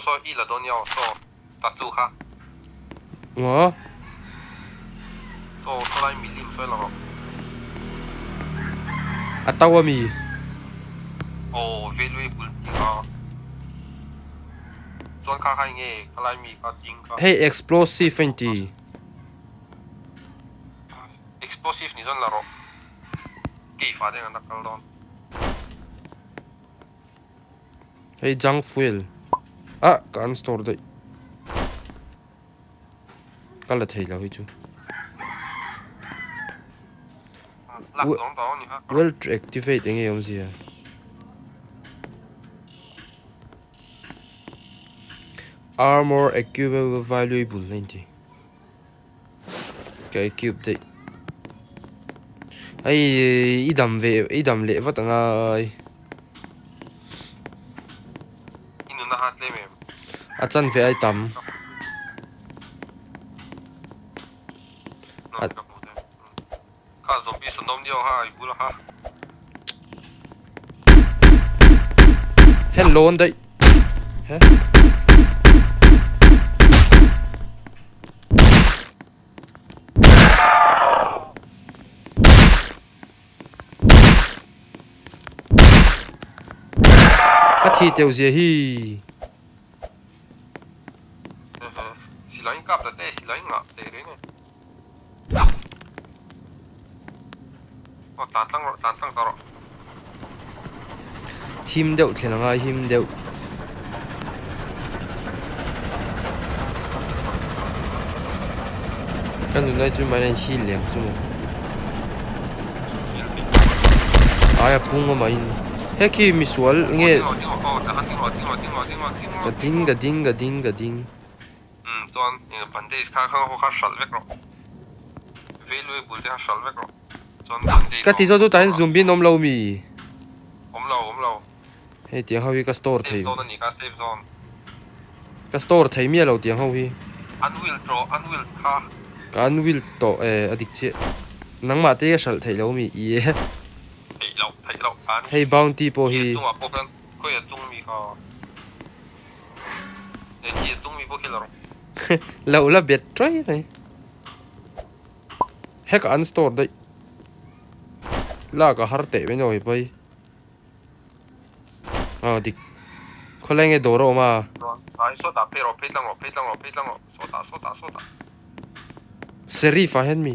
Saw saw i la dawn nia aw saw tattoo kha. Maw? Saw saw lai milim sawi lang rawh. A to a mi? Aw valuable tih kha. Chuan kha kha enge khalai mi kha ding kha. Hei explosive a inti. Explosive ni chuan la rawh. Cave ah te an la kal dawn. Hei junk fuel ah ka an store daih ka la thei lo hi chu well to activate enge awmzia armor equipable valuable a inti. Ka equip daih. Hei i dam ve i dam leh vat angai. I nuna hat lem em? A chan ve ai tam. No, ka hmu te. Kha zombie sawn awm nia ha i bula ha. Hen lawn daih. He. Ka thi teuh zia hi. Silai in kap ta te silai in ngah teh reng e. Aw tlan tlang rawh tlan tlang ta rawh. Him deuh thlen a ngai him deuh. Ka nunai chu mai a inhil lem chu maw. Ai a pung a mah in he khi misual nge ka ding ka ding ka ding ka ding. Umm chuan bandage kha kha ho kha hralh vek rawh valuable te kha hralh vek rawh chuan bandage Ka ti zawt chu tah hian zombie an awm lo mi? Awm lo awm lo. Hei tiang ho hi ka store thei. Safe zone a ni kha safe zone. Ka store thei miah lo tiang ho hi. Unwield rawh unwield kha. Ka unwield tawh e a dik chiah. Nangmah te hi a hralh theih lo mi? Ie. Theih loh theih loh an. Hei bounty pawh hi. Chungah pawh khan khawi a chung mi kha. Loh la bet ṭai mai. Hek an store daih. Lak a har teh mai nawi pai. Aw dik. Khawlai nge dawr a awm a. Sheriff ah hian mi.